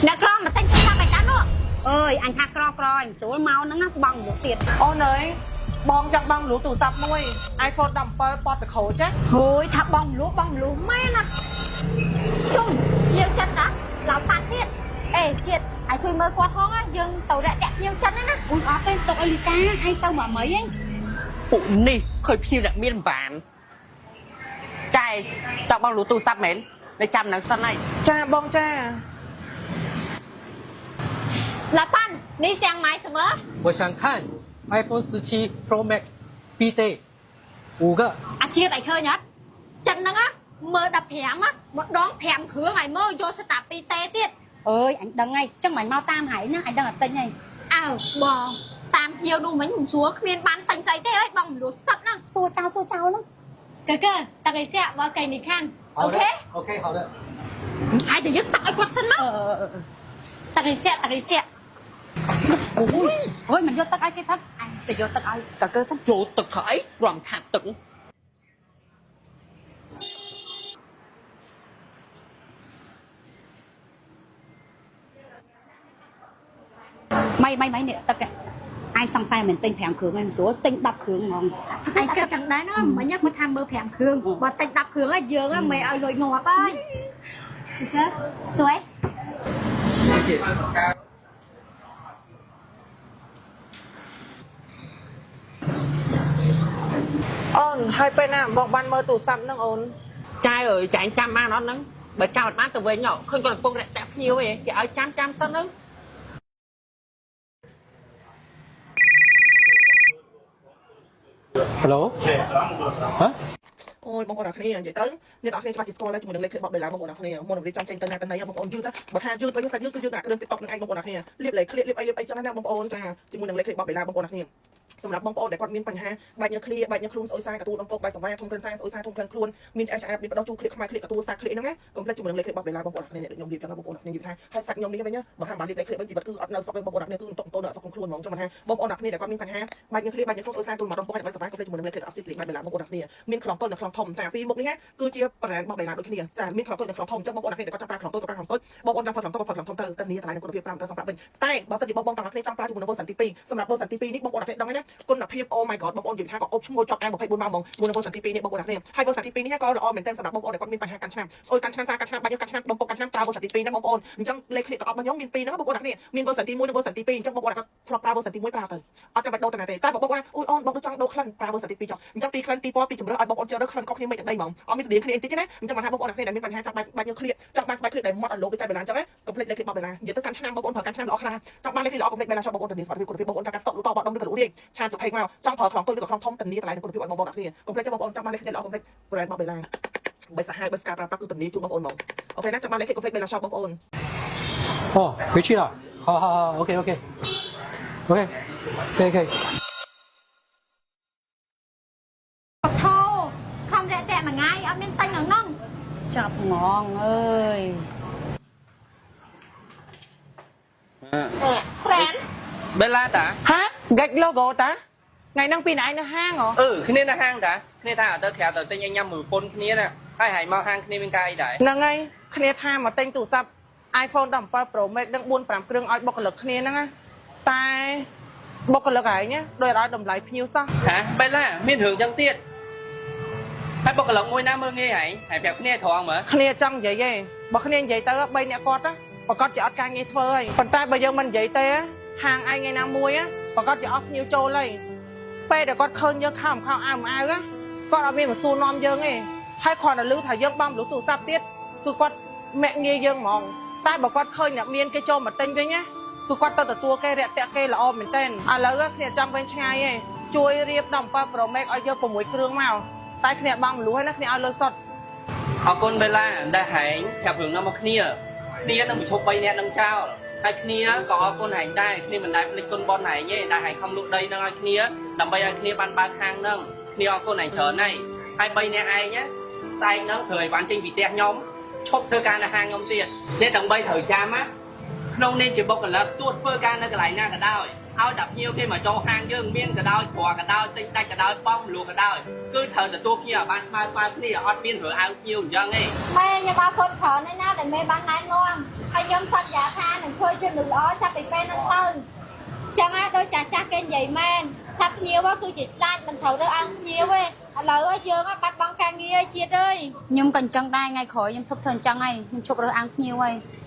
អ្នកក្រមកទិញទូរស័ព្ទឲ្យតានោះអើយអញថាក្រក្រអញស្រួលមកហ្នឹងណាបងមកទៀត អូនអើយបងចង់បង់លូទូរស័ព្ទមួយ iPhone 17ប៉តតខូចណា ហូយថាបងលូបងលូមែនណាជុំយើងចិនតាឡៅប៉ាន់ទៀតអេជាតិឲ្យជួយមើលគាត់ហងណាយើងទៅរាក់ទាក់ភ្ញៀវចិនណាអ៊ុយអត់ទេទុកឲ្យលីកាឲ្យទៅមកមីឯង ពួកនេះឃើញភ្ញៀវអ្នកមានបានចែចង់បងលូទូរស័ព្ទមែននៅចាំនឹងសិនហើយ ចាបងចា ឡាប៉ាន់នេះសៀងម៉ៃស្មើ 我想看 iPhone 17 Pro Max B Day 五个， អាជាតិឲ្យឃើញអត់ចិនហ្នឹងណាមើល15ណាម្ដង5គ្រឿងឲ្យមើលយកស្តាប់2តេទៀតអើយអញដឹងហើយចឹងមិនមកតាមហែងណាអញដឹងតែទិញហើយអើបងតាមភ្ញៀវនោះមិញមិនស្រួលគ្មានបានទិញស្អីទេអើយបងមលួសសុតហ្នឹងសួរចោលសួរចោលហ្នឹងកើកើតើគេសៀបើកៃនេះខានអូ 好的 ខេ ，OK，好的。 ហើយតែយើងตักឲ្យគាត់សិនមកតើគេសៀតើគេសៀអូយអូយមិនយកទឹកឲ្យគេផឹកអញទៅយកទឹកឲ្យកើកើសិន ចូលទឹកធ្វើអីរំខាត់ទឹក ម៉ៃម៉ៃម៉ៃនេះទឹកឯងសង្ស័យមិនទិញ5គ្រឿងឯងមិនស្រួលទិញ10គ្រឿងហ្មង ឯងគិតចឹងដែរណាមិញគាត់ថាមើល5គ្រឿងបើតិច10គ្រឿងហើយយើងមិនឲ្យលុយងាប់ហើយចាស្រួយ 谢谢。 អូនហើយពេលណាបងបានមើលទូរស័ព្ទហ្នឹងអូន ចែអើយចែងចាំបានអត់ហ្នឹងបើចាំអត់បានទៅវិញហ៎ឃើញគាត់កំពុងរាក់ទាក់ភ្ញៀវឯងគេឲ្យចាំចាំសិនទៅ Hello，啊， អូយបងប្អូនអរគ្នានិយាយទៅអ្នកនរគ្នាច្បាស់ជាស្គាល់ហើយជាមួយនឹងលេខឃ្លៀបបបេឡាបងប្អូនអរគ្នាមុននឹងរៀបចំចេញទៅណាទៅណីបងប្អូនយឺតណាបើថាយឺតវិញសាច់យឺតគឺយឺតអាគ្រឿង TikTok នឹងឯងបងប្អូនអរគ្នាលាបលេខឃ្លៀបលាបអីលាបអីចឹងណាបងប្អូនចាជាមួយនឹងលេខឃ្លៀបបបេឡាបងប្អូនអរគ្នាសម្រាប់បងប្អូនដែលគាត់មានបញ្ហាបែកញើសឃ្លៀបែកញើសខ្លួនស្អុយសាកទូដុំពកបែកសង្វាធំក្លិនសាស្អុយសាធំក្លិនខ្លួនមានឆ្អែតឆ្អាបមានបដោះជូរឃ្លៀបខ្មៅឃ្លៀបកទូសាឃ្លៀបហ្នឹងណាកុំភ្លេចជាមួយនឹងលេខឃ្លៀបបបេឡាបងប្អូនអរគ្នាអ្នកខ្ញុំរៀបចឹងបងប្អូនអរគ្នានិយាយថាហើយសាច់ខ្ញុំនេះវិញបើថាបានលាបលេខឃ្លៀបវិញជីវិតគឺអត់នៅសុខទេបងប្អូនអរគ្នាគឺតក់តូនអត់សុខក្នុងខ្លួនហ្មងចឹងថាបងប្អូនអរគ្នាដែលគាត់មានបញ្ហាបែកញើសឃ្លៀបបែកញើសខ្លួនស្អុយសាទូលមកដុំពកបែកសង្វាកុំភ្លេចជាមួយនឹងលេខឃ្លៀបអត់ស៊ីលេខបែកបេឡាបងប្អូនអរគ្នាមានខ្លោងតូចនិងខ្លោងធំចាពីរមុខនេះគឺជាប្រេនរបស់បេឡាដូចគ្នាចាមានខ្លោងតូចនិងខ្លោងធំចឹងបងប្អូនអរគ្នាដែលគាត់ចង់ប្រើខ្លោងតូចក៏ប្រើខ្លោងតូចបងប្អូនចង់ប្រើខ្លោងធំក៏ប្រើខ្លោងធំទៅតែនេះតម្លៃនឹងគុណភាព5ទៅសម្រាប់វិញតែបើសិនជាបងប្អូនទាំងអស់គ្នាចង់ប្រើជាមួយនឹង version ទី2សម្រាប់ version ទី2នេះបងប្អូនអរគ្នាដឹងហើយណាគុណភាព Oh my god បងប្អូននិយាយថាក៏អូបឈ្ងុយចប់អា24ម៉ោងហ្មងជាមួយនឹង version ទី2នេះបងប្អូនអរគ្នាហើយ version ទី2នេះក៏ល្អមែនទែនសម្រាប់បងប្អូនដែលគាត់មានបញ្ហាកាន់ឆ្នាំស្អុយកាន់ឆ្នាំសាកាន់ឆ្នាំបាច់កាន់ឆ្នាំដុំពុកកាន់ឆ្នាំប្រើ version ទី2ណាបងប្អូនអញ្ចឹងលេខឃ្លៀកទាំងអស់របស់ខ្ញុំមាន2ហ្នឹងបងប្អូនអរគ្នាមាន version ទី1និង version ទី2អញ្ចឹងបងប្អូនគាត់ធ្លាប់ប្រើ version ទី1ប្រើទៅអត់ចាំបាច់ដូរទៅណាទេតែបងប្អូនអូយអូនបងទៅចង់ដូរក្លិនប្រើ version ទី2ចុះអញ្ចឹងពីរក្លិនពីរពណ៌ពីរជម្រើសឲ្យបងប្អូនជ្រើសរើសក្លិនខុសគ្នាមិនទាំងដីហ្មងអត់មានស្តៀងគ្នាតិចទេណាអញ្ចឹងបានថាបងប្អូនអរគ្នាដែលមានបញ្ហាចង់បាច់បាច់ញើឃ្លៀកចង់បានស្បែកឃ្លៀកដែលម៉ត់ឲ្យលោកដូចតែបេឡាអញ្ចឹងណាកុំភ្លេចលេខឃ្លៀកបបេឡានិយាយទៅកាន់ឆ្នាំបងប្អូនប្រើកាន់ឆ្នាំល្អខ្លាំងចង់បានលេខឃ្លៀកល្អកុំភ្លេចបេឡា shop បងប្អូនធានាសុវត្ថិភាពគុណភាពបងប្អូនចង់កាត់ស្តុកលក់តបដុំឬក៏លក់រាយឆាតទៅផេកមកចង់ប្រើខ្លោងតូចឬក៏ខ្លោងធំធានាតម្លៃនិងគុណភាពឲ្យបងប្អូនអរគ្នាកុំភ្លេចបងប្អូនចង់បានលេខឃ្លៀកល្អកុំភ្លេច brand បបេឡាបើសាហាវបើស្ការប្រើប្រាស់គឺធានាជូនបងប្អូនហ្មងអូខេណាចង់បានលេខឃ្លៀកកុំភ្លេចបេឡា shop បងប្អូន 哦，回去了。好好好，OK OK，OK，可以可以。 ថោខំរាក់ទាក់មួយថ្ងៃអត់មានទិញហ្នឹង ចាប់ងងអើយ ស្រែន បេឡាតា ហាហ្គេច logo តាថ្ងៃហ្នឹងពីណៃនៅហាងហ៎ អឺគ្នានៅហាងតាគ្នាថាទៅក្រៅទៅទិញអីញ៉ាំមួយពុនគ្នាណាហើយហែងមកហាងគ្នាមានការអីដែរ ហ្នឹងហើយគ្នាថាមកទិញទូរស័ព្ទ iPhone 17 Pro Max នឹង4 5គ្រឿងឲ្យបុគ្គលិកគ្នាហ្នឹងណាតែបុគ្គលិកឯងណាដូចឲ្យតម្លៃភ្ញៀវសោះ ហាបេឡាមានរឿងចឹងទៀតហើយបុគ្គលិកមួយណាមើលងាយហែងហើយប្រាប់គ្នាត្រង់មើល គ្នាចង់និយាយទេបើគ្នានិយាយទៅ3អ្នកគាត់ណាប្រកាសជាអត់ការងារធ្វើហើយប៉ុន្តែបើយើងមិននិយាយទេហាងឯងថ្ងៃណាមួយប្រកាសជាអស់ភ្ញៀវចូលហើយពេលដែលគាត់ឃើញយើងខំខោអាវអាវគាត់អត់មានមកសួរនាំយើងទេហើយគ្រាន់តែឮថាយើងបំលុះទូរស័ព្ទទៀតគឺគាត់មាក់ងាយយើងហ្មងតែបើគាត់ឃើញអ្នកមានគេចូលមកទិញវិញណាគឺគាត់ទៅទទួលគេរាក់ទាក់គេល្អមែនទែនឥឡូវគ្នាចង់វិញឆ្ងាយទេជួយរៀប17 Pro Max ឲ្យយើង6គ្រឿងមកតែគ្នាបងមលុះហើយណាគ្នាឲ្យលើសុទ្ធ អរគុណបេឡាដែលហែងប្រាប់រឿងនោះមកគ្នាគ្នានឹងបញ្ឈប់3នាក់នឹងចោលហើយគ្នាក៏អរគុណហែងដែរគ្នាមិនដែលភ្លេចគុណបនហែងទេដែលហែងខំលក់ដីនឹងឲ្យគ្នាដើម្បីឲ្យគ្នាបានបើកហាងនឹងគ្នាអរគុណហែងច្រើនហើយហើយ3នាក់ឯងណាស្អែកហ្នឹងត្រូវឲ្យបានចេញពីផ្ទះខ្ញុំឈប់ធ្វើការនៅហាងខ្ញុំទៀតអ្នកទាំង3ត្រូវចាំណា ក្នុងនាមជាបុគ្គលិកទោះធ្វើការនៅកន្លែងណាក៏ដោយឲ្យតែភ្ញៀវគេមកចូលហាងយើងមានក៏ដោយគ្រាក៏ដោយទិញដាច់ក៏ដោយប៉ងលក់ក៏ដោយគឺត្រូវទទួលភ្ញៀវឲ្យបានស្មើស្មើគ្នាអត់មានរើអើងភ្ញៀវអញ្ចឹងទេ មេខ្ញុំអរគុណច្រើនណាស់ណាដែលមេបានណែនាំហើយខ្ញុំសន្យាថា ធ្វើជាមនុស្សល្អចាប់ពីពេលហ្នឹងទៅចឹងហ่ะដូចចាស់ចាស់គេនិយាយមែនថាភ្ញៀវគឺជាស្ដេចមិនត្រូវរើសអើងភ្ញៀវទេឥឡូវយើងបាត់បង់ការងារជាតិអើយ ខ្ញុំក៏អញ្ចឹងដែរថ្ងៃក្រោយខ្ញុំឈប់ធ្វើអញ្ចឹងហើយខ្ញុំឈប់រើសអើងភ្ញៀវហើយ។